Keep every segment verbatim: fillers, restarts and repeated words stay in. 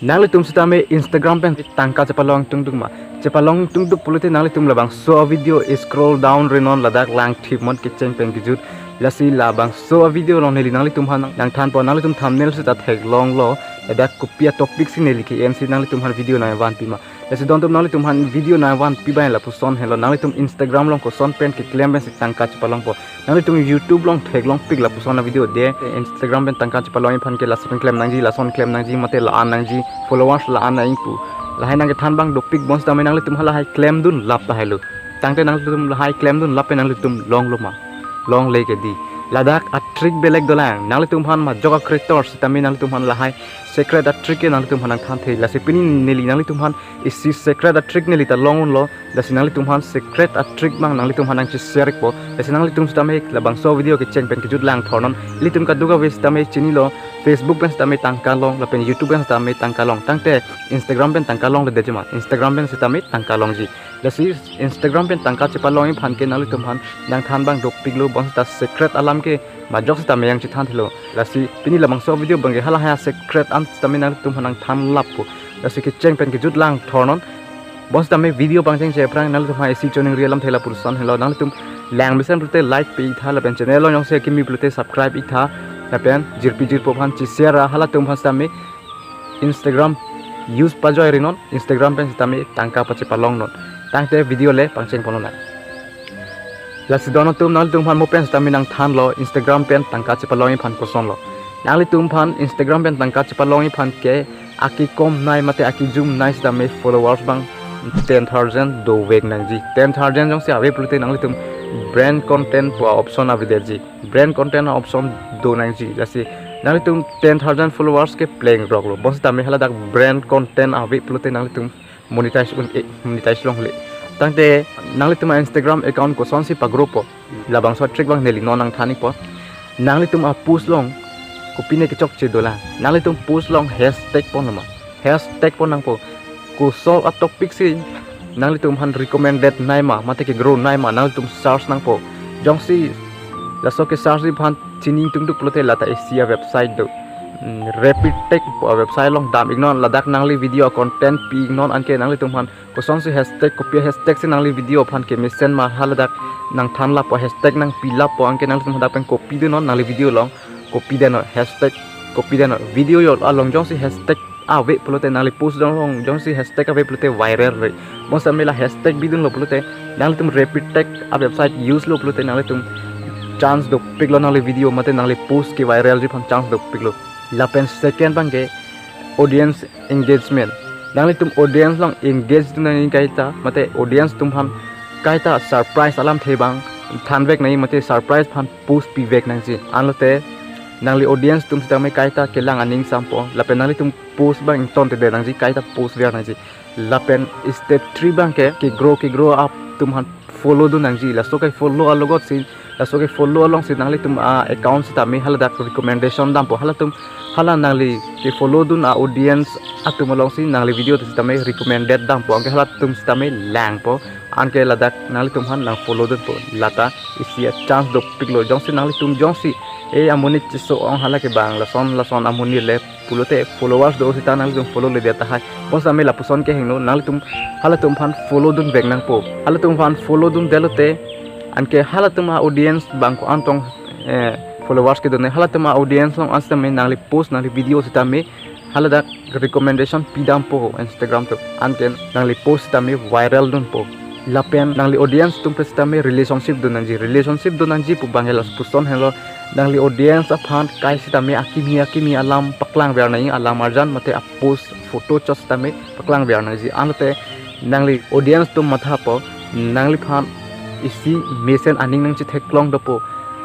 Nanglitum sitame Instagram pen tangka chepalong tungduk ma? Chepalong tungduk pulote nanglitum labangso video scroll down rinon ladak lang thip mon kecheng pen kejut. Lasi labangso video along neli nanglitum aphan nangthanpo, nanglitum thumbnail seta theklonglo, ladak kopi a topic si neli ke-en si nanglitum aphan video nangvanpi ma. Lasi don atum, nanglitum aphan video nangvanpi abang lapuson helo, nanglitum Instagram along koson pen keklem pen si tangka chepalongpo. Nanglitum YouTube along theklongpik lapuson a video de, Instagram pen tangka chepalongji aphan ke lason klem nangji, lason klem nangji, mate la-an nangji, followers la-an nangji pu. Lahai nangkethan abang dopik, bonsitame nanglitum halahai klemdun lap tahai lo. Tangte nanglitum lahai klemdun lap pen nanglitum longlo ma? Longle ke di. Ladak a trick belek dolang. Nanglitum aphan majok a creator sitame nanglitum aphan lahai secret a trick ke nanglitum aphan nangthanthe. Lasi pini neli nanglitum aphan isi secret a trick neli ta long unlo. Lasi nanglitum aphan secret a trick abang nanglitum aphan nangche-share ikpo. Lasi nanglitum sitame labangso video kecheng pen kejut lang thornon. Ilitum kadokave sitame chinilo, Facebook pen sitame tangka long, lapen YouTube pen sitame tangka long. Tangte Instagram pen tangka longledetji ma? Instagram pen sitame tangka longji. Lasi Instagram pen tangka chepalongji aphan ke nanglitum aphan nangthan abang dopiklo, bonsita secret alam ke majok sitame nangchethanthelo. Lasi pini labangso video abang ke halahai secret an sitame nanglitum aphan nangthan lappo. Lasi kecheng pen kejut lang thornon. Bonsitame video pangcheng che aphrang nanglitum aphan isi choningri alamthe lapuson helo, nanglitum langmesen pulote like pi-iktha, lapen channel along jongsi akimi pulote subscribe iktha, lapen jirpi jirpo aphan che-share ra, halatum aphan sitame Instagram use pajoi rinon, Instagram pen sitame tangka pachepalongnon. Tangte video le pangcheng ponnon nang. Lasi don atum, nanglitum aphan mo pen sitame nangthanlo, Instagram pen tangka chepalongji aphan kosonlo. Nanglitum aphan Instagram pen tangka chepalongji aphan ke akekomnei mate akejumnei sitame followers abang ten thousand dovek nangji. Ten thousand jongsi ave pulote nanglitum brand content pu a option avedetji. Brand content a option do nangji. Lasi nanglitum ten thousand followers ke plengroklo. Bonsitame haladak brand content ave pulote nanglitum monetize un-e, monetize longle. Tangte nanglitum a Instagram account kosonsi pagropo? Labangso trick abang neli non nangthan ikpo. Nanglitum a post along kopine kechokche dolang. Nanglitum post along hashtag ponlo ma? Hashtag pon nangpo. Koson a topic si nanglitum aphan recommended nai ma, mate ke-grow nai ma, nanglitum search nangpo. Jongsi laso ke-search ji aphan chini tungduk pulote lata isi a website do. Hmm, Rapid Tech pu a website along dam iknon, ladak nangli video content pi iknon, anke nanglitum aphan kosonsi hashtag, kopi hashtag si nangli video aphan kemesen ma, haladak nangthan lappo, hashtag nangpi lappo, anke nanglitum hadak pen copy dunnon, nangli video along copy dunnon, hashtag copy dunnon. Video yo along jongsi hashtag ave pulote, nangli post along jongsi hashtag ave pulote viral re. Bonsitame la hashtag bidunlo pulote, nanglitum Rapid Tech a website use lo pulote, nanglitum chance dopiklo, nangli video mate nangli post ke-viral ji aphan chance dopiklo. Lapen second abang ke audience engagement. Nanglitum audience along engage dun nangji kaita, mate audience atum aphan kaita surprise alamthe abang thanvek nangji, mate surprise aphan post pivek nangji. Anlote nangli audience atum sitame kaita kelang aning sampo, lapen nanglitum post abang ingtontedet nangji, kaita post ver nangji. Lapen step three abang ke, ke-grow, ke-grow up atum aphan follow dun nangji. Laso ke-follow alogot si, laso ke-follow along si nanglitum a account sitame haladak recommendation dampo. Halatum, hala nangli ke-follow dun a audience atum along si nangli video sitame recommended dampo. Anke halatum sitame langpo. Anke ladak nanglitum aphan nang-follow dunpo. Lata isi a chance dopiklo. Jongsi nanglitum jongsi, e, amonit cheso-ong, hala ke bang lason lason amonit le pulote followers do sita nanglitum follow ledet tahai. Bonsitame lapuson kehingno, nanglitum halatum aphan follow dunvek nangpo. Halatum aphan follow dundet lote, anke halatum a audience abang ko-an tong, eh, followers kedo ne, halatum a audience along an sitame nangli post, nangli video sitame haladak recommendation pidampo Instagram atum, anke nangli post sitame viral dunpo. Lapen nangli audience atum pen sitame relationship do nangji. Relationship do nangji pu abang ke lapuson helo, nangli audience aphan kai sitame akimi akimi alam paklang ver nangji, alam arjan mate a post photo chot sitame paklang ver nangji. Anlote nangli audience atum mathapo, nangliphan isi mesen aning nangchetheklong dopo.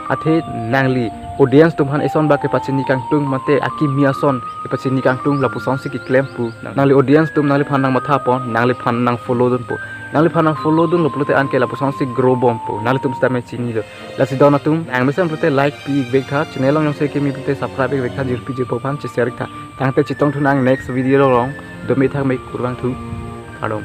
Athe nangli audience atum aphan eson bak kepachini kangtung mate akimi ason kepachini kangtung lapusonsi keklem pu. Nangli audience atum nangliphan nangmathapo, nangliphan nang-follow dunpo. Nangliphan nang-follow dunlo pulote anke lapusonsi grow bompo. Nanglitum sitame chinilo. Lasi don atum, nangmesen pulote like pi-ikvektha, channel along jongsi kimi pulote subscribe-ikvektha, jirpi jirpo aphan che-share-iktha. Tangte chetongthu nang next video along, dome thakme, kurvangthu, kardom.